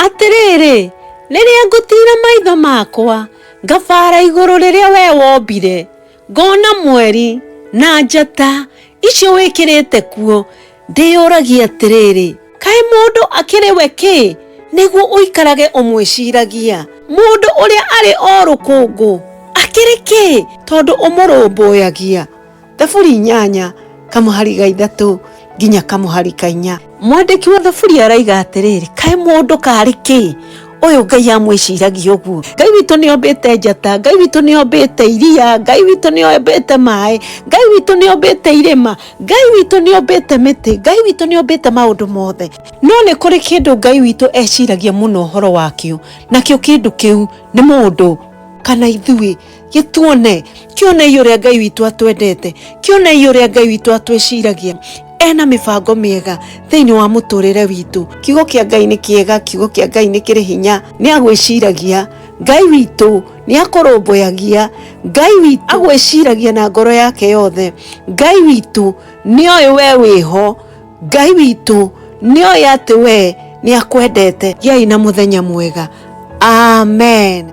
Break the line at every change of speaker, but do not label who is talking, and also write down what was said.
Atĩrĩrĩ, rĩrĩa ngũtiira maitho makwa, ngabara igũrũ rĩrĩa wee wombire, ngona mweri na njata icio wĩkĩrĩte kuo, ndĩyũragia atĩrĩrĩ, kaĩ mũndũ akĩrĩ we kĩ nĩguo ũikarage ũmwĩciragia? Mũndũ ũrĩa arĩ o rũkũngũ akĩrĩ kĩ tondũ ũmũrũmbũyagia? Thaburi 8 kamũhari ga 3 nginya kamũhari ka 4. Mwandĩki wa Thaburi araiga atĩrĩrĩ, kaĩ mũndũ karĩ kĩ ũyũ Ngai amwĩciragia ũguo? Ngai witũ nĩ ombĩte njata, Ngai witũ nĩ ombĩte iria, Ngai witũ nĩ ombĩte maĩ, Ngai witũ nĩ ombĩte irĩma, Ngai witũ nĩ ombĩte mĩtĩ, Ngai witũ nĩ ombĩte maũndũ mothe. No nĩ kũrĩ kĩndũ Ngai witũ eciragia mũno ũhoro wakĩo, nakĩo kĩndũ kĩu nĩ mũndũ kana ithuĩ. Gĩtuone, kĩonei ũrĩa Ngai witũ atwendete, kĩonei ũrĩa Ngai witũ atwĩciragia. Ena mĩbango mĩega thĩinĩ wa mũtũrĩre witũ. Kiugo kĩa Ngai nĩ kĩega, kiugo kĩa Ngai nĩ kĩrĩ hinya. Nĩ agwĩciragia. Ngai witũ nĩ akũrũmbũyagia. Ngai witũ agwĩciragia na ngoro yake yothe. Ngai witũ nĩ oĩ we wĩho. Ngai witũ nĩ oĩ atĩ we nĩ akwendete. Gĩai na mũthenya mwega. Amen.